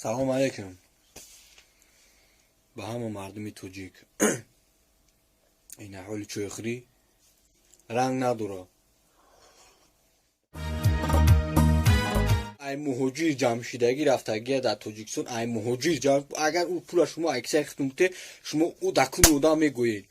Салом алейкум ба ҳама мардуми тоҷик. Ин аҳоли чойхӯрӣ ранг надора. Ай муҳоҷир ҷамъшидагӣ рафтагия дар Тоҷикистон, ай муҳоҷир ҷамъ, агар ӯ пула шумо аксари хитум бите, шумо ӯ дакуни одам мегӯед.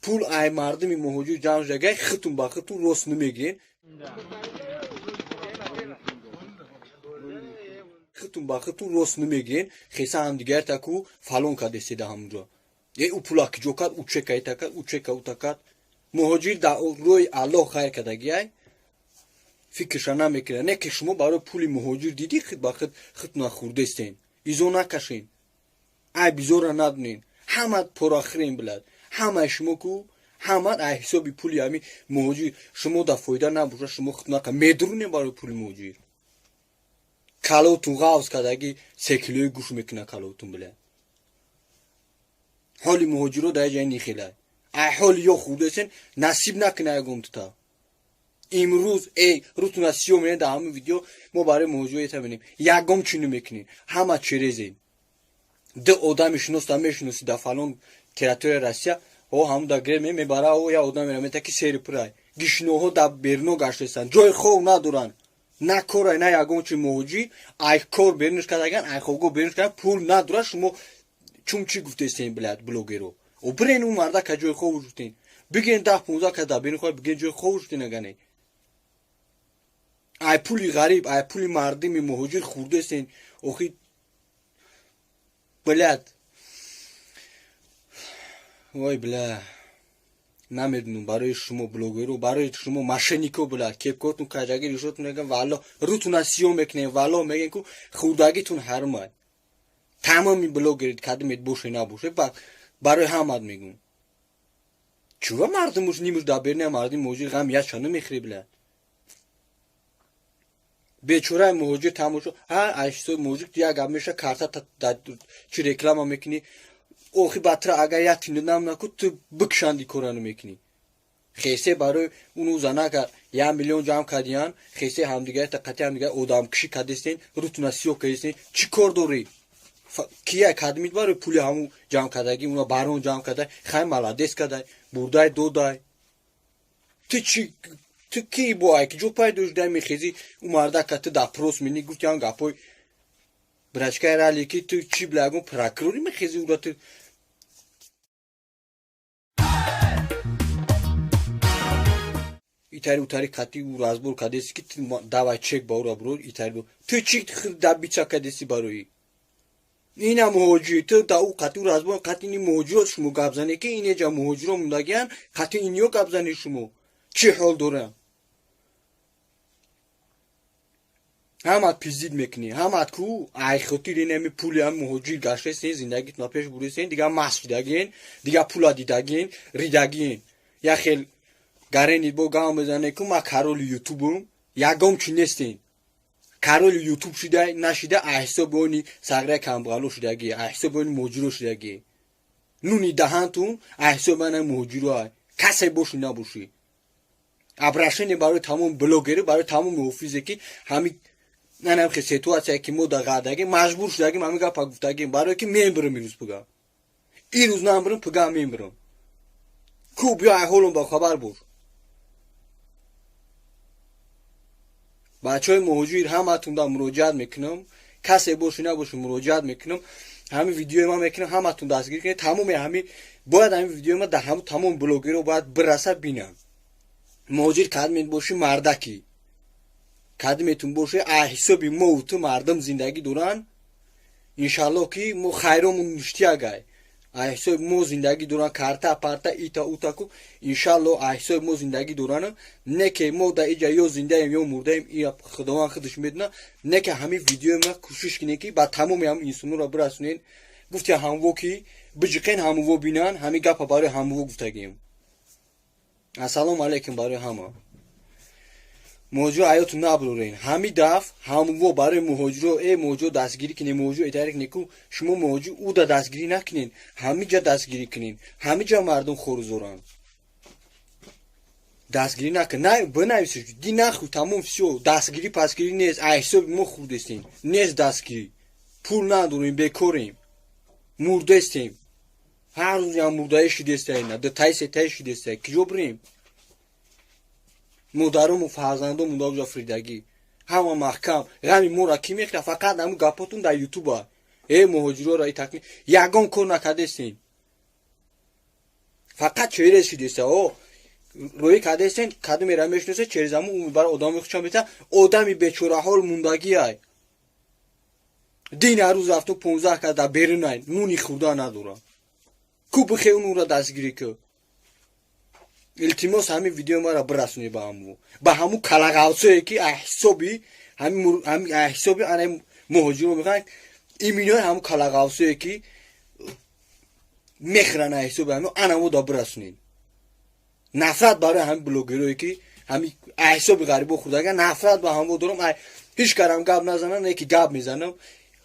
Пул ай мардуми муҳоҷир ҷамъ шудагия, хитум ба хитум рост намегирен. Хитум ба хитум рост намегирен, хеса ҳамдигар таку фалон кадеседа ҳамунҷо. Е ӯ пула киҷо кард, ӯ чека ита кард, ӯ чека ута кард. Муҳоҷир дар рӯи Аллоҳ хайр кардагиай, фикрша намекунад. Не ки шумо барои пули муҳоҷир дидӣ, хит ба хит хитна хурдестен. Изо накашен. Ай бизора надунен. Ҳама порахӯрен билад. Ҳамаи шумо ку, ҳама ай ҳисоби пули ҳами муҳоҷир шумо да фоида набоша, шумо хит нака медурунем барои пули муҳоҷир. Калотун ғавз кардаги секилои гӯш мекуна калотун билад. Ҳоли муҳоҷиро дар ҷай нихелай. Ай ҳоли ё хурдесен насиб накуна ягон тута. Имрӯз эй рӯтуна сиё мене дар ҳамин видео мо барои муҳоҷиро ета менем. Ягон чӣ намекунем. Ҳама черезем. Ду одами шиноста мешиноси дар фалон территорияи Россия, о ҳамун дар греб мебара, о я одам мера мета ки сери пурай. Гишноҳо дар берно гаштестанд. Ҷои хов надоранд. На корай, на ягон чи муҳоҷир, ай кор берунаш кардаган, ай хобгоҳ берунаш кардан, пул надорад, шумо чун чӣ гуфтестен блядь блогеро. О бирен ӯ мардака ҷои хов шуден. Бигирен 10-15 кас дар берун хоҳад, бигирен ҷои хов шуден агане. Ай пули ғариб, ай пули мардуми муҳоҷир хурдестен. Охи блядь. Вой бля. Намедунам барои шумо блогеро, барои шумо мошеннико блядь, кепкотун каҷаги ришотун меган, валло рӯтуна сиё мекунем, валло мегӯем ку хурдагитун ҳармай. Тамоми блогерит кадимет боше набоше, барои ҳамат мегӯм. Чува мардумуш нимуш дар беруни мардуми муҳоҷир ғам яча намехӯри блядь. Бечораи муҳоҷир тамошо, ҳа ай ҳисоби муҳоҷир як гап меша, карта чи реклама мекунӣ, охи батра агар як тинда нам наку, ту бикшанди кора намекунӣ. Хесе барои уну занака 1 миллион ҷамъ кардиян, хесе ҳамдигари қати ҳамдигар одамкушӣ кардестен, рӯтуна сиёҳ кардестен, чӣ кор дорӣ? Кия кадмит барои пули ҳамун ҷамъ кардагӣ, уна барон ҷамъ кардай, хай маладес кардай, бурдай додай. Ту чӣ, ту ки бо ай ки ҷо пайдо шудай мехезӣ, ӯ мардака ту допрос менӣ, гуфти ҳам гапҳои брачкаи рали ки ту чӣ била ягон прокурорӣ мехезӣ ура ту итари утари кати ӯ разбор кардеси ки давай чек ба ӯра буро итари ту чӣ дабича кардеси барои ина муҳоҷир, ту да ӯ қати ӯ разбор қати ини муҳоҷиро шумо гап занед ки инеҷа муҳоҷиро мондагиян, қати иниё гап занед шумо чӣ ҳол доранд? Ҳамат пиздид мекунӣ, ҳамат ку ай хотир инами пули ҳам муҳоҷир гаштесен, зиндагитона пеш буресен, дигар маст шидагиен, дигар пула дидагиен, ридагиен. Я хел гаренид бо гам мезане ку ма кароли ютубум, ягом чӣ нестен. Кароли ютуб шида нашида ай ҳисоби они сағраи камбағало шидагӣ, ай ҳисоби они муҳоҷиро шидагӣ. Нуни даҳантун ай ҳисоби ана муҳоҷиро ай. Касе бошӣ набошӣ. Обращение барои тамоми блогеры, барои тамоми офизе ки ҳами нанам хе ситуация ки мо дар ғардагӣ маҷбур шудагим ҳамин гапа гуфтагим, барое ки мембирам ирӯз пуга. Ирӯз намбирам, пуга мембирам. Ку биё ай ҳолом ба хабар бош. Бачаҳои муҳоҷир ҳаматунда муроҷиат мекунам, касе бошӣ набошӣ муроҷиат мекунам, ҳамин видеои ман мекунам, ҳаматун дастгирӣ кунед, тамоми ҳамин бояд ҳамин видеои ман дар ҳамун тамоми блогерро бояд бираса бинам. Муҳоҷир кадмет бошӣ мардакӣ. Кадметун боше, ай ҳисоби мо ту мардум зиндагӣ доранд, иншаллоҳ ки мо хайромун ништиягай. Ай ҳисоби мо зиндагӣ доранд, карта парта ита ута ку, иншаллоҳ ай ҳисоби мо зиндагӣ доранд, не ки мо дар иҷа ё зиндаем ё мурдаем, ира Худованд худаш медонад, не ки ҳамин видеои ма кӯшиш кунед ки ба тамоми ҳамин инсонҳоро бирасонед. Гуфти ҳамво ки биҷиқен ҳамво бинанд, ҳамин гапа барои ҳамво гуфтагием. Ассалому алайкум барои ҳама. Муҳоҷиро ҳаёту набурорен. Ҳамин даф ҳамво барои муҳоҷиро, э муҳоҷиро дастгирӣ кунед, муҳоҷиро итари кунед ку шумо муҳоҷир уда дастгирӣ накунед, ҳамин ҷа дастгирӣ кунед, ҳамин ҷа мардум хорузоранд. Дастгирӣ накун, на бинависед, ди нахӯ, тамом всё, дастгирӣ пасгирӣ нест, ай ҳисоби мо хурдестем, нест дастгирӣ. Пул надорем, бекорем, мурдестем. Ҳар рӯзам мурдаи шидестаина, дутаи сетаи шидестай. Киҷо бирем? Модарому фарзандому даҷа фридагӣ. Ҳама маҳкам. Ғами моро кӣ мехӯрад? Фақат ҳамун гапотун дар ютуба. Муҳоҷироро и такми ягон кор накардестем. Фақат через шидеста. Рӯи кардестен, кадомеро мешиносе, через ҳамун бар одами хуча мета, одами бечораҳол мундагиай. Дин ҳар рӯз рафту 15 кас дар берунай, нуни хӯрда надорам. Ку бихе унура дастгирӣ ку. Илтимос, ҳамин видеои маро бирасонӣ ба ҳаму. Ба ҳаму калағавсое ки ҳисоби ҳамин ҳисоби ана муҳоҷиро мехоҳанд, иминои ҳаму калағавсое ки мехӯранд ҳисоби ҳамин анамо да бирасонед. Нафрат барои ҳамин блогерое ки ҳамин ҳисоби ғарибо хӯрдага, нафрат ба ҳамо дорам. Ҳеҷ карам гап назанам, не ки гап мезанам.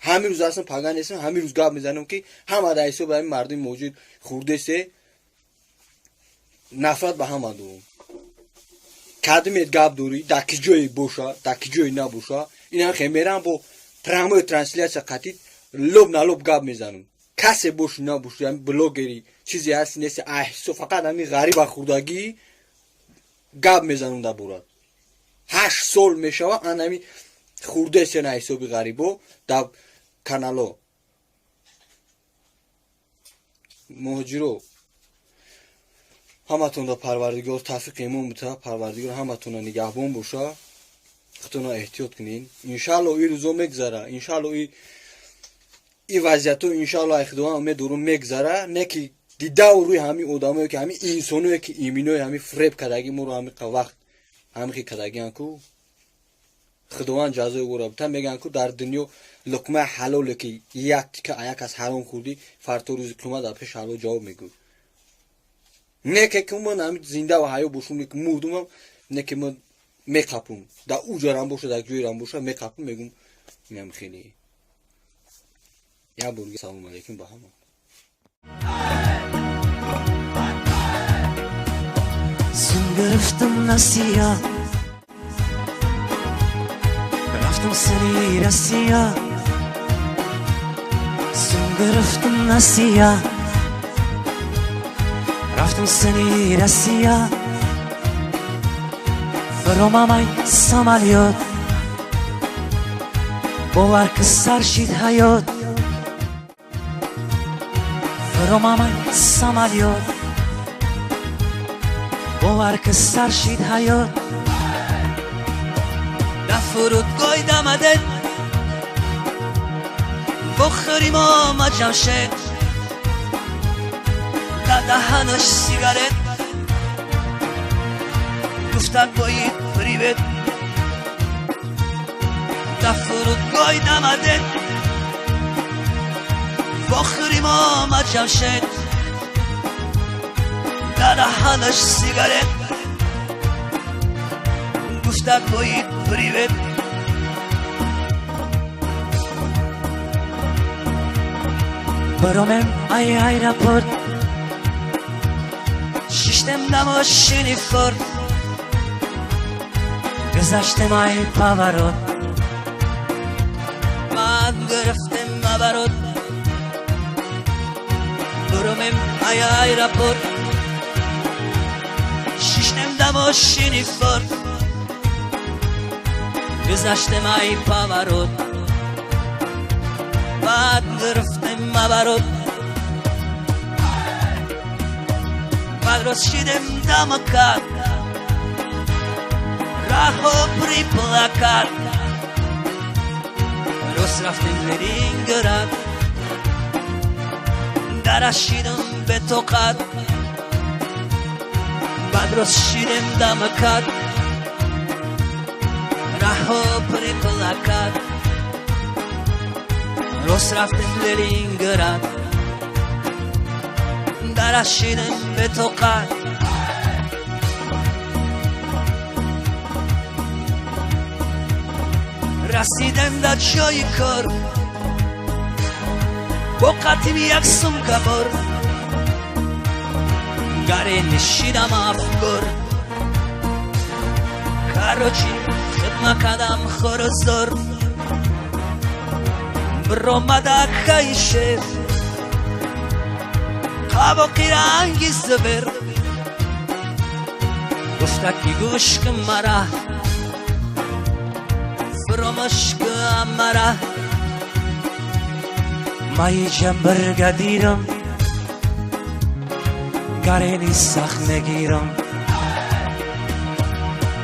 Ҳамин рӯз ҳастам, пага нестам, ҳамин рӯз гап мезанам ки ҳама дар ҳисоби ҳамин мардуми муҳоҷир хӯрдесе. Нафрат ба ҳама дорам. Кадимет гап дорӣ, дар ки ҷое боша, дар ки ҷое набоша, инам хе мерам бо прямой трансляция қатӣ лоб на лоб гап мезанам. Касе боши набоши, ҳамин блогери чизе ҳасти нести, фақат ҳамин ғариба хӯрдагӣ гап мезанам дар борад. 8 сол мешава ан ҳамин хӯрдесе на ҳисоби ғарибо дар канало. Муҳоҷиро ҳаматонро Парвардигор тавфиқи имон бита, Парвардигор ҳаматонро нигаҳбон боша. Худтонро эҳтиёт кунед. Иншаалло ин рӯзо мегзара, иншаалло ин вазъиятҳо иншаалло ай Худованд умед дорум мегзара, не ки дидаву рӯи ҳамин одамое ки ҳамин инсоное ки иминое ҳамин фиреб кардагӣ моро ҳамин вақт ҳамин хел кардагиан ку Худованд ҷазои ӯро бита. Мегӯянд ку дар дунё луқмаи ҳалоле ки як тика як аз ҳаром хӯрдӣ, фарто рӯзи қиёмат дар пеши Аллоҳ ҷавоб мегӯй. Не ки ман ҳамин зинда ва ҳаё бошум, не ки мурдумам, не ки ман меқапум. Дар уҷарам боша, дар ҷойрам боша, меқапум, мегӯм инам хеле. Як бор салому алейкум ба ҳама. Сум гирифтам насия, рафтам сари Россия. Сум гирифтам насия, рафтам сари Россия. Баромамай самолёт, бовар ки сар шид ҳаёт. Баромамай самолёт, бовар ки сар шид ҳаёт. Дар фурудгоҳи дамадет бохӯрим омад Ҷамшед, дар даҳанаш сигарет, гуфтак боид привет. Дар фурудгоҳи дамадет бохӯрим омад Ҷамшед, дар даҳанаш сигарет, гуфтак боид привет. Баромем ай аэропорт, шиштем дар мошини Форд, гузаштем ай поворот, баъд гирифтем оборот. Баромем ай аэропорт, шиштем дар мошини Форд, гузаштем ай поворот, баъд гирифтем оборот. Баъд рост шидем дамакат, раҳо при плакат, рост рафтем Ленинград, дарашидам бетоқат. Баъд рост шидем дамакат, раҳо при плакат, рост рафтем Ленинград, дарашидам бетоқат. Расидем дар ҷои кор, бо қатими як сумка бор, гаре нишидам афкор. Короче, хидма кардам хору зор, Бромада хайшер қабоқи ранги зибир гуфта ки гӯш кун мара фуромӯш кун мара. Маиҷам бригадирам, гарени сахт мегирам.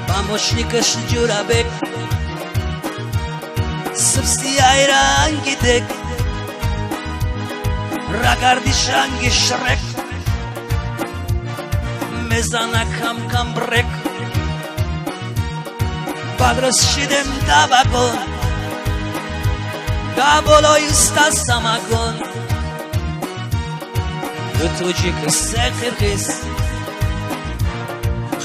Помощникаш Ҷурабек субсияи ранги дек рагардиш ранги Шрек мезана кам-кам брек. Бадрос шидем да вагон, да болои уста самогон. Ду тоҷик, се қирғиз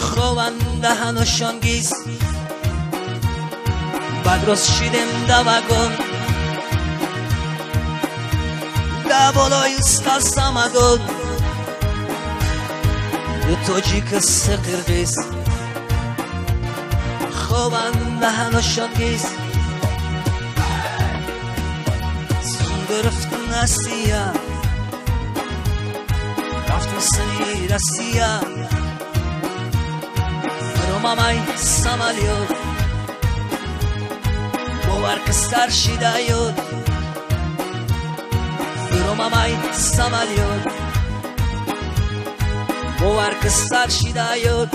хованд, даҳаношон гиз. Бадрос шидем да вагон, да болои уста самогон. Ду тоҷик, се қирғиз хованд, даҳаношон гиз. Сум гирифт Насия, рафту сини Россия. Фуромамай самолёт, бовар ки сар шида ёд. Фуромамай самолёт, бовар ки сар шида ёд.